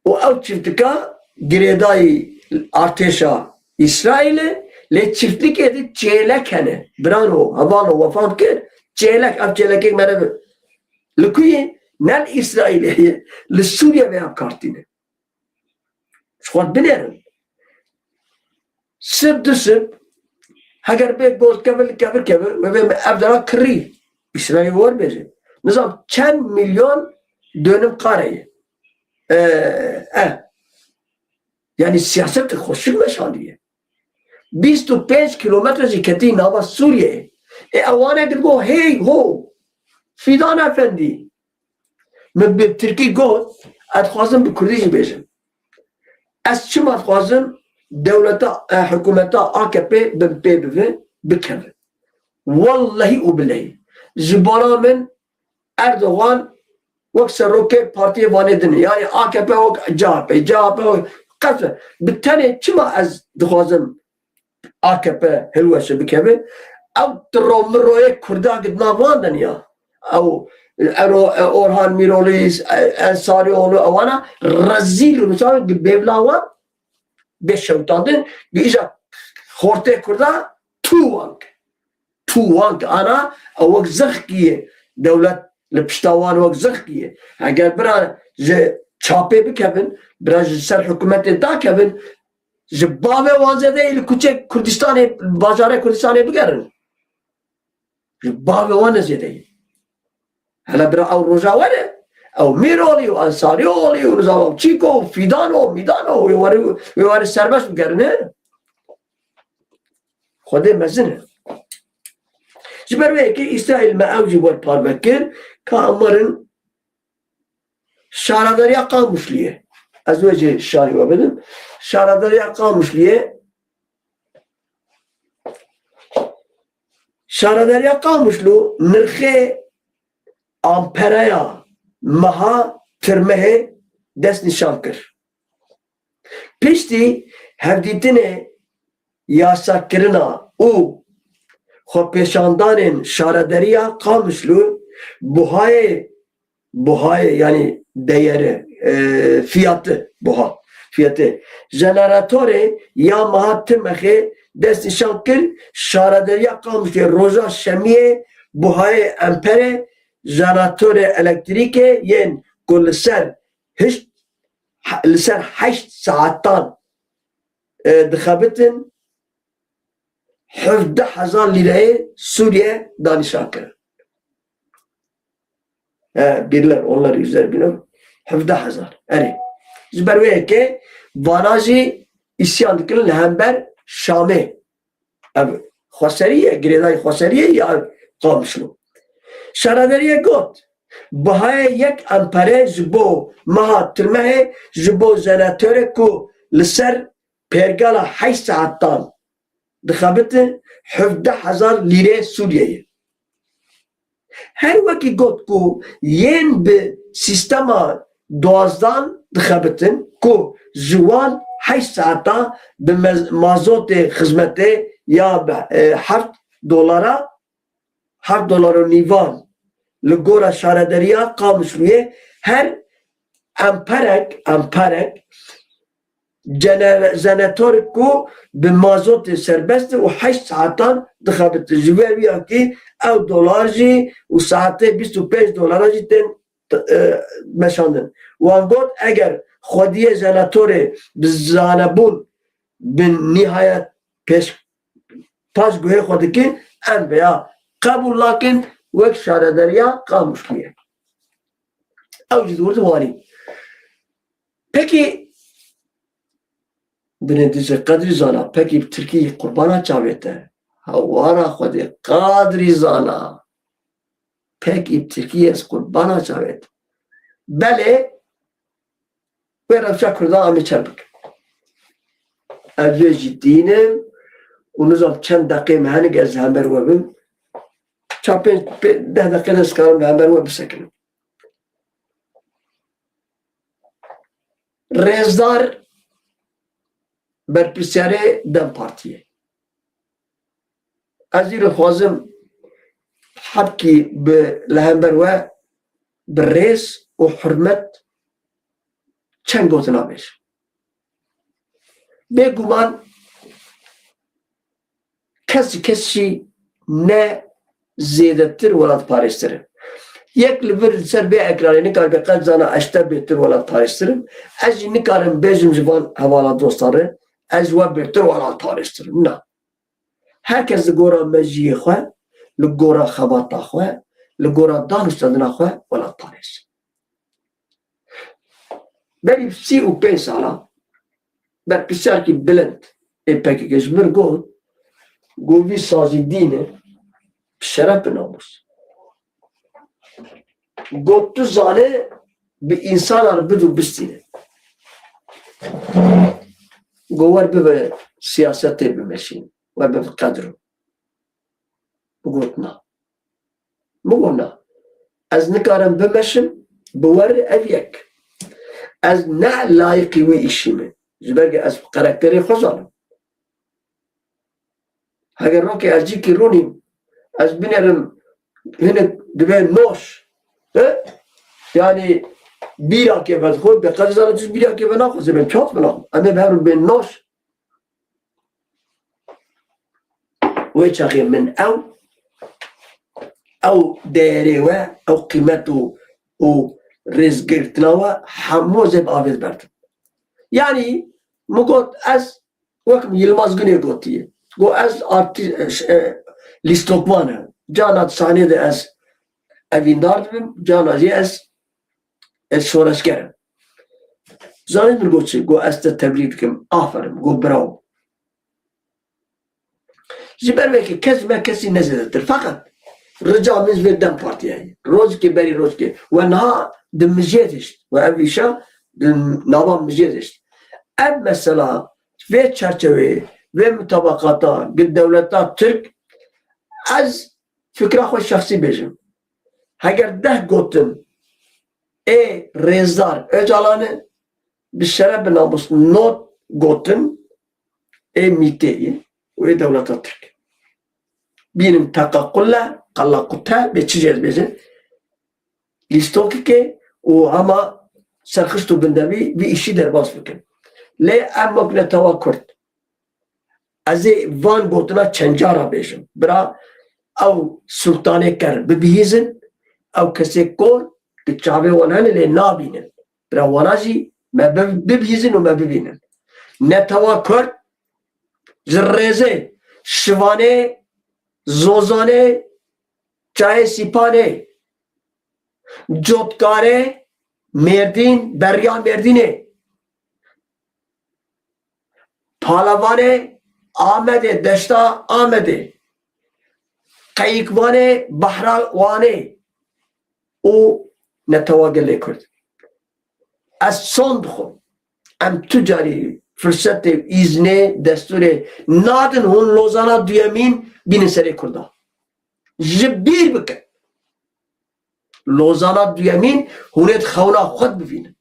û ew çîftika girêdayî artêşa Îsraîlê, lê çîftlikê de çêlek hene. Birano, hevalo, we fam kir, çêlek, ev çêlekê me ne bi. Li ku yê? Ne li Îsraîlê ye, li Sûriye veya kartîne. Ji xwe binêrin. Sib du sib, heger bê gold kevir li kevir kevir, wê bê me ev dera kirî. Îsraîl wer bêje. Nizam çend milyon dönüm kare ye. E, e. Yani siyaset xweşik meşandiye. Bîst û pênc kilometre jî ketî nava Sûriyeyê. E, ewane dir go, hey ho, Fidan Efendî. Min bi tirkî got, ez dixwazim bi kurdî jî bêjim. Ez çima dixwazim dewleta, e, hikûmeta A K P bi pê bive, bikeve. Wellehî û bilehî. Ji bona min Erdogan wek serokê partiyê vanê din e. Yani A K P wek C H P, C H P wek qet e. Bi tenê çima ez dixwazim A K P hilweşe bikeve? Ew tiro miroyê Kurda di nav wan de niya. Ew Ero, e, Orhan Mîrolî, e, Ensarîoğlu, ewana rezîl û nizam di bêvla wan bê şewitandin. Di îja xortê Kurda tû wan kir. Tû wan kir. Ana ew wek zixkî ye. Dewlet li pişta wan wek zixkî ye. Heger bira ji çapê bikevin, bira ji ser hikûmetê dakevin, ji bavê wan zêde yê li kuçê Kurdistanê, bajarê Kurdistanê bigerin. Ji bavê wan ne zêde ye. Hele bira ew roja were, ew Mîrolî û Ensarîoğlu û nizam çîko û Fîdano û Mîdano û wê were, wê were serbest bigerine. Xwedê mezin e. Ji ber wê yekê Îsraîl me ew jî wer parve kir, ka em werin Şaredariya Qamişliyê. Ez wê jî şarî we bidim. Şaredariya Qamişliyê. Şaredariya Qamişlo nirxê ampereya meha tirmehê destnîşan kir. Piştî hevdîtinê yasakirina û xwepêşandanên şarederiya Qamişlo buhayê, buhayê, yanî deyere, e, fiyatı, buha, fiyatı. Jeneratorê ya meha Timexê destnîşan kir, şarederiya Qamişlê roja şemiyê buhayê emperê jeneratorê elektrîkê yên ku li ser hişt, li ser heşt saetan, e, dixebitin, hevdeh hezar lîreyê Sûriye danîşan kirin. E, birler, onlar yüzler bilmem. Hevdeh hezar. Erê. Ji ber wê yekê vana jî îsyan dikirin li hember Şamê. Ev xweserî ye, girêdayî xweserî ye ya Qamişlo. Şaredariyê got, bihayê yek ampere ji bo meha tirmehê ji bo jeneratore ku li ser pergala heşt saetan dixebitin hevdeh hezar lîrê Sûriyeyê. Her wekî got ku yên bi sîstema duwazdan dixebitin ku ji wan heşt saeta bi mez-, mazotê xizmetê ya bi, e, heft dolara, heft dolar û nîvan li gora şarederiya Qamişlûyê her amperek, amperek cene-, jenetorek ku bi mazotê serbest e û heşt saetan dixebite. Ji ber wî ya kî ew dolar jî û saetê bîst û pênc dolara jî tên, e, meşandin. Wan got, eger xwediyê jenetorê bi zanebûn bi nihayet pêş paş guhê xwe dikin, em vêya qebûl nakin wek şarederiya Qamişlûyê. Ew jî diwirdi wanî. Pekî, binê dizê qedrî zana, pekî bi tirkî qurbana çavê te? Hewara Xwedê qedrî zana. Pekî bi tirkî ez qurbana çavê te? Belê, wê rewşa Kurdan em ê çer bikin. Ez wê jî dînim û nizam çend deqê me henik ez li hember we bim. Ça pênc, pê-, deh deqê de ez karim li hember we bisekinim. Rêzdar berpirsiyarê DEM Partiyê. Ez îro dixwazim hebkî bi, li hember we bi rêz û hurmet çend gotina bêjim. Bêguman kes ji kes jî ne zêdetir welatparêztir in. Yek li vir li ser vê ekranê nikaribe qet zana ez ji te bêtir welatparêztir im. Ez jî nikarim bêjim ji van hevala dostan re, ez ji we bêtir welatparêztir im. Na. Her kes li gora mejiyê xwe, li gora xebata xwe, li gora danûstendina xwe welatparêz. Berî sî û pênc sala berpirsiyarkî bilind ê P K K ji min got, got, vî sazî dîn e, bi şeref, bi namûs. Got, tu zanî bi însanan bidû bistîne. Got, wer bibe siyasetê bimeşîn, wer bibe qedro. Got, na. Min got, na. Ez nikarim bimeşim, bi wer ev yek. Ez ne layiqî wî îşî me. Ji ber ku ez karakterê xwe zanim. Heger rokê ez cîkî rûnîm, ez binêrim hinek dibe noş. He? Yanî bîrakê vedixwe, bi qedr zana tu bîrakê venaxwe, zê ben çax venaxwe. Em ê bi hev re bên noş. Wê çaxê min ew, ew değerê we, ew qîmet û, û rêzgirtina we hemû zê bi avê diberdim. Yanî min got, ez wek Yilmaz Güney gotiye. Got, ez artî-, e, lîstokvan im. Cana di sahnê de ez evîndar dibim, cana jî ez, ez şoreşger im. Zanî min got çi? Got, ez te tebrîk dikim, aferin, got, bravo. Ji ber wê ke kes ji me kesî nezêdetir. Feqet rica min ji vê DEM Partiyê heye. Rojekê berî rojekê. We niha di mijê de şt. We ev îşa di nava mijê de şt. Ev mesela vê çerçeveyê, vê mutabakata gi dewleta Tirk, ez fikra xwe şexsî bêjim. Heger deh gotin ê rêzdar Ocalan e, bi şeref, bi namûs, nod gotin ê mîtê ye û ê dewleta Tirk. Bînin teqa qulle, qalla qute, bê çi jê dibêjin. Lîstokî ke û hema serxist û bindevî vî îşî derbas bikin. Lê em wek netewa Kurd, ez ê van gotina çend cara bêjim. Bira ew sultanê ker bibihîzin, ew kesê kor di çavê wan hene lê nabînin. Bira wana jî me bi-, bibihîzin û me bibînin. Netewa Kurd ji rêzê, şivanê, zozanê, çayê Sîpanê, cotkarê, Mêrdîn, beriya Mêrdînê, palevanê Amedê, deşta Amedê, qeyikvanê behra Wanê û netewa gelê Kurd. Ez son dixwim, em tu carî firsetê, îznê, destûrê nadin hûn Lozana duyemîn bînin serê Kurda. Ji bîr bikin. Lozana duyemîn hûn ê di xewna xwe de bibînin.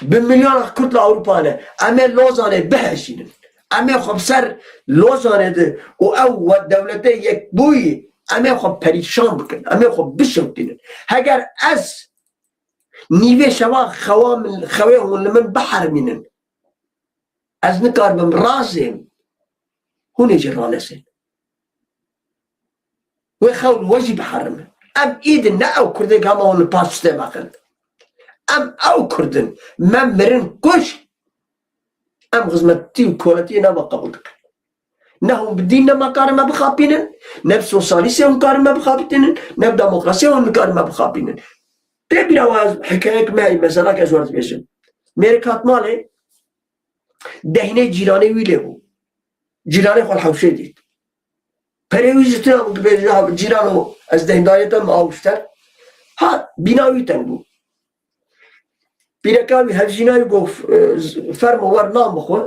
Bi milyona Kurd li Ewropa ne. Em ê Lozanê bihejînin. Em ê xwe bi ser Lozanê de û ew we dewletê yekbûyî, em ê xwe perîşan bikin. Em ê xwe bişewtînin. Heger ez nîvê şeva xewa min, xewê hûn li min biherimînin, ez nikaribim razêm, hûn ê jî ranesên. Wê xew li we jî biherime. Em îdin ne ew Kurdê ke hema hûn li paş stê me xin. Em ew Kurd in. Me mirin kuşt. Em xizmetî û koletiyê nava qebûl dikin. Ne hûn bi dîn ne me karin me bixapînin, ne bi sosyalîstê hûn karin me bixapîtînin, ne bi demokrasiyê hûn nikarin me bixapînin. Tê bîra we ez hikayek me, meselak ez we dibêjim. Mêrik hat malê, dehnê cîranê wî lê bû. Cîranê xwe li hewşê dît. Perê wî ji tira bû, dibêje, "Ha, cîrano, ez dehndariyê te min awişter." Ha, bîna wî teng bû. Pîreka wî hevjîna wî got, e, "Fermo wer nan bixwe."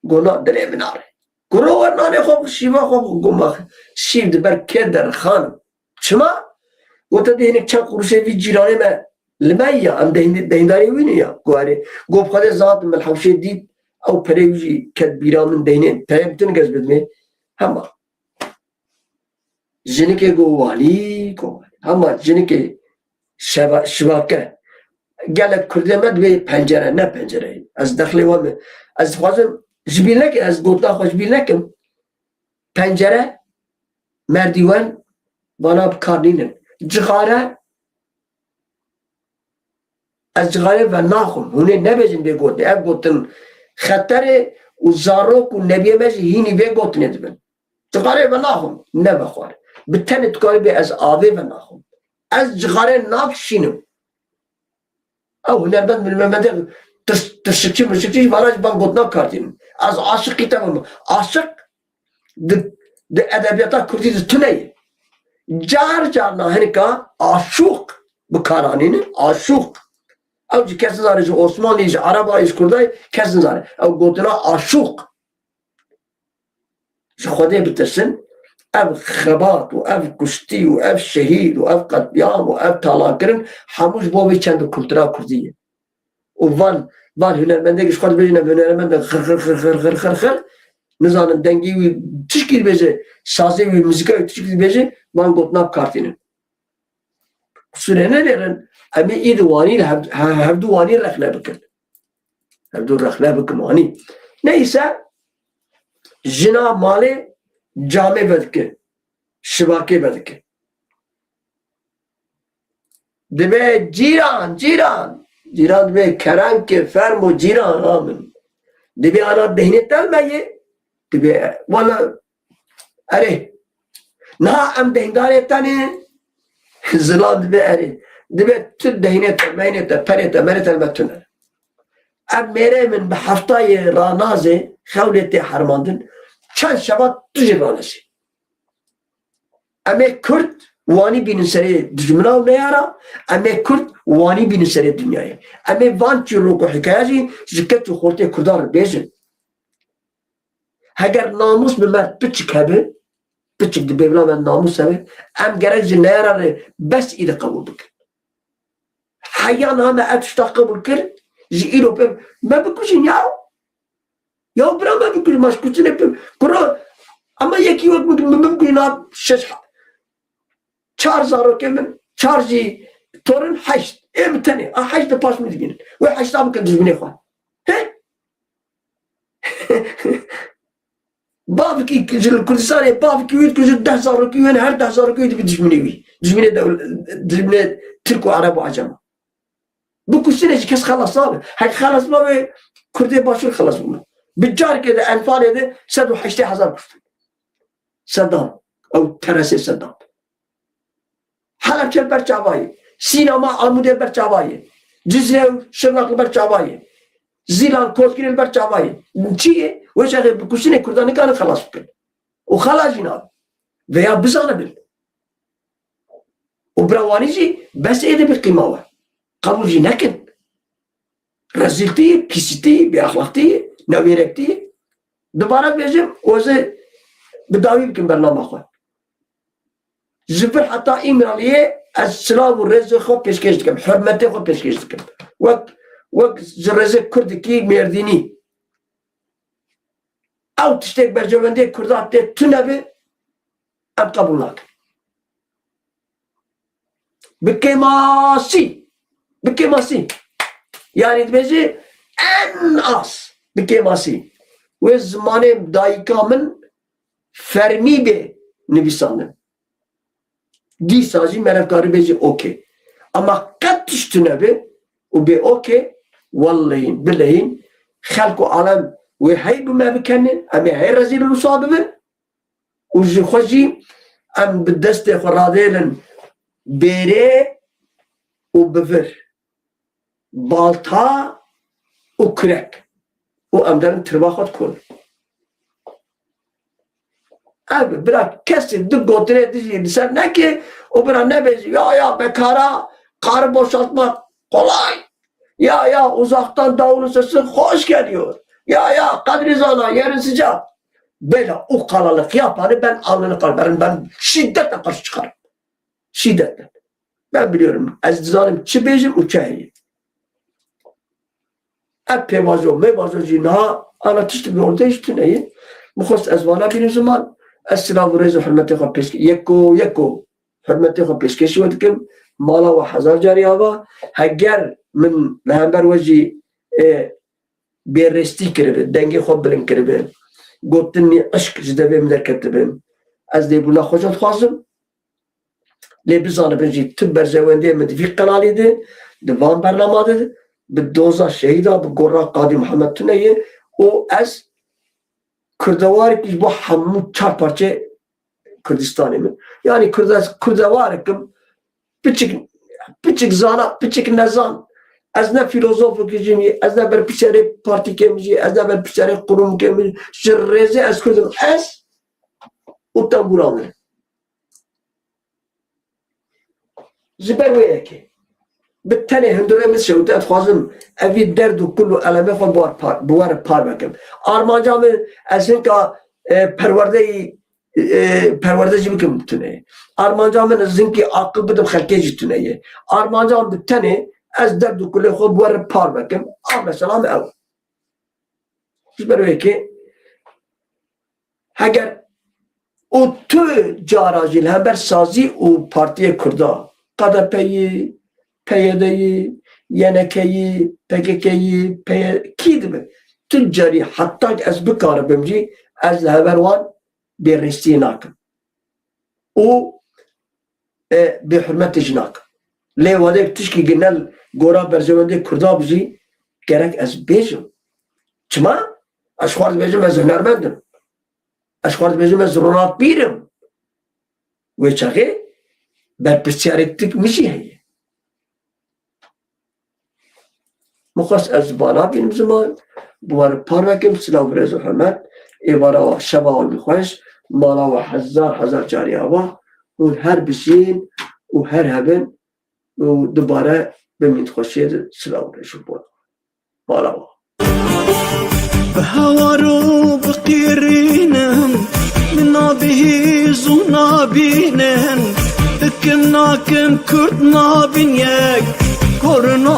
Got, "Na, dilê min nare." Kuro wer nanê xwe bixwe, şîva xwe bixwe. Got, "Ma şîv di ber kê de re xanim?" Çima? Got, "Te dê hinek çend quruşê vî cîranê me li me ya, em dehin-, dehindarê wî ne ya." Got, "Erê." Got, "Xwedê zatim min hewşê dît, ew perê wî jî ket bîra min deynê, perê min tu nigez bidimê." Hema. Jinikê got, "Walî, got, hema jinikê şeva-, şivake. Gelek Kurdê me dibê pencere, ne pencere." Ez dexlê we me. Ez dixwazim ji bîr nekim, ez gotina xwe ji bîr nekim. Pencere, merdîwen, vana bi kar nînin. Cixare, ez cixarê venaxwim. Hûn ê nebêjin vê gotinê. Ev gotin xeter e û zarok û nebiyê me jî hînî vê gotinê dibin. Cixarê venaxwim, ne vexwar. Bi tenê tu karî bê ez avê venaxwim. Ez cixarê nakişînim. Ew hunermend min, me, me de tirs-, tirşikçî mirşikçî jî vana jî van gotina kartînin. Ez aşiqî te bim. Aşiq di, di edebiyata kurdî de tune ye. Car car na hinika aşûq bi kar anînin, aşûq. Ew jî kes nizane ji Osmanlî, ji Ereba, ji Kurda, kes nizane. Ew gotina aşûq. Ji Xwedê bitirsin, ev xebat û ev kuştî û ev şehîd û ev qetlîam û ev talankirin hemû ji bo vê çend û kultura kurdî ye. Û van, van hunermendek ji xwe dibêjin, ev hunermendek xir, xir, xir, nizanin dengê wî tişkî dibêje, sazê wî, muzîka wî tişkî dibêje, van gotina bi kar tînin. Qisûrê nenêrin, em ê îdî wanî li hev-, he-, hevdu wanî rexne bikin. Hevdu rexne bikin wanî. Neyse, jina malê camê vedike, şivakê vedike. Dibê, "Cîran, cîran." Cîran dibê, "Kerem ke, fermo cîran a min." Dibê, "Ana dehnê te li me ye?" Dibê, "Wala, erê, niha em dehndarê te ne." Zilam dibê, "Erê." Dibê, "Tu dehnê te, meynê te, perê te, merê te li me tune." Ev mêrê min bi heftayê ranazê, xewlê tê hermandin, çend şeva tu jî ranesî. Em ê Kurd wanî bînin serê dijmina û neyara, em ê Kurd wanî bînin serê dinyayê. Em ê van çîrok û hikaya jî ji keç û xortê Kurdan re bêjin. Heger namûs bi me piçik hebe, piçik dibê bila me namûs hebe, em gerek ji neyara re bes îdî qebûl bikin. Heya niha me ev tişta qebûl kir, ji îro pê me bikujin ya. Ya bira me bikujin, ma ji kuştinê pê. Kuro, ama yekî wek min, min bikujin ha şeş, çar zarokê min, çar jî torin, heşt. Ê min tenê, a heşt de paş min dibînin. Wê heşta bikin dijminê xwe. He? Bavkî ji li Kurdistanê, bavkî wî dikujin deh zarokî wê, her deh zarokî wî dibe dijminê wî. Dijminê dewl-, dijminê Tirk û Ereb û Ecem. Bi kuştinê jî kes xelas nabe. Hek xelas nabe, Kurdê Başûr xelas bûne. Bi carkê de Enfalê de sed û heştê hezar kuştin. Sedam. Ew teresê Sedam. Helebçe li ber çava ye. Sîna ma Amûdê li ber çava ye. Cizre û Şirnak li ber çava ye. Zîlan, Kozgirê li ber çava ye. Çi ye? Wê çaxê bi kuştinê Kurdan nikarin xelas bikin. Û xelas jî nabe. Veya bizanibin. Û bira wanî jî bes ê dibe qîma we. Qebûl jî nekin. Rezîltî, pîsîtî, bêexlaqtî, newêrektî. Dubare dibêjim, û ez ê bi dawî bikim bernama xwe. Ji vir heta Îmraliyê ez silav û rêzê xwe pêşkêş dikim, hurmetê xwe pêşkêş dikim. Wek, wek ji rêzê kurdekî Mêrdînî. Ew tiştê berjewendiyê kurda tê tune be, em qebûl nakin. Bi kêmasî, bi kêmasî. Yanî dibêjî en az bi kêmasî. Wê zimanê dayika min fermî bê nivîsandin. Dîsa jî me re karî bêjî okê. Ama qet tişt tune be û bê okê, wellehîn, bilehîn, xelk û alem wê hey bi me bikene, em ê hey rezîl û rûswa bibin. Û ji xwe jî em bi destê xwe radêlin bêrê û bi vir, balta û kurek û em derin tirba xwe dikolin. Ev bira kesê du gotinê dijî li ser neke û bira nebêjî, ya, ya, bekara karı boşaltmak kolay. Ya, ya, uzaktan davulun sesi hoş geliyor. Ya, ya, Kadri Zana, yerin sıcak. Bela û qalalık yapanı ben alnını kalkarım. Ben şiddetle karşı çıkarım. Şiddetle. Ben biliyorum. Ez dizanim çi bêjim û çi heye. Ev pêvajo, mêvajo jî niha ana tişt bi ortê jî tune ye. Min xwest ez vana bînim ziman. Ez silav û rêz û hurmetê xwe pêşke-, yeko, yeko. Hurmetê xwe pêşkêşî we dikim. Mala we hezar carî ava. Heger min li hember we jî, e, bêrêstî kiribe, dengê xwe bilind kiribe, gotinî eşq ji devê min derketibe, ez lêbûna xwe jî dixwazim. Lê bizanibin jî tu berjewendiyê min di vî qenalî de, di van bernama de, bi doza şehîda, bi gora Qadî Mihemed tune ye û ez kurdewarekî ji bo hemû çar parçeyê Kurdistanê min. Yanî Kurda-, kurdewarekim, piçik, piçik zana, piçik nezan. Ez ne filozofekî jî, ez ne berpirsiyarê partîkê min jî, ez ne berpirsiyarê qurumkê min jî. Ji rêzê ez Kurd im. Ez û tembûra min. Ji ber wê yekê. Bi tenê hundirê min şewite, ez dixwazim evî derd û kul û elemê xwe bi war par, bi we re parve kim. Armanca min, ez hinka, e, perwerdeyî, e, perwerde jî bikim tune. Armanca min, ez hinkî aqil bidim xelkê jî tune ye. Armanca min bi tenê, ez derd û kulê xwe bi we re parve kim. A mesela min ew. Ji ber wê yekê heger û tu cara jî li hember sazî û partiyê Kurda, K D P yî, P Y D yî, Y N K yî, P K K yî, P Y D, kî dibe? Tu carî heta ez bikaribim jî ez li hember wan bêrêstiyê nakim. Û, e, bêhurmetê jî nakim. Lê wadek tişkî genel gora berjewendê Kurda bi jî gerek ez bêjim. Çima? Ez xwar dibêjim ez hunermend im. Ez xwar dibêjim ez ronakbîr im. Wê çaxê berpirsiyarêtik min jî heye. Min xwest ez vana bînim ziman, bi we re parve kim, silav, rêz û hurmet, êvara we, şeva we bi xweş, mala we hezar hezar carî ava, hûn her bijîn û her hebin û dubare bimîn di xweşiyê de, silav û rêz û hurmet. Mala we. Bi hawar û bi qîrînim, min nabihîz û nabînin, dikim nakim Kurd nabin yek, korona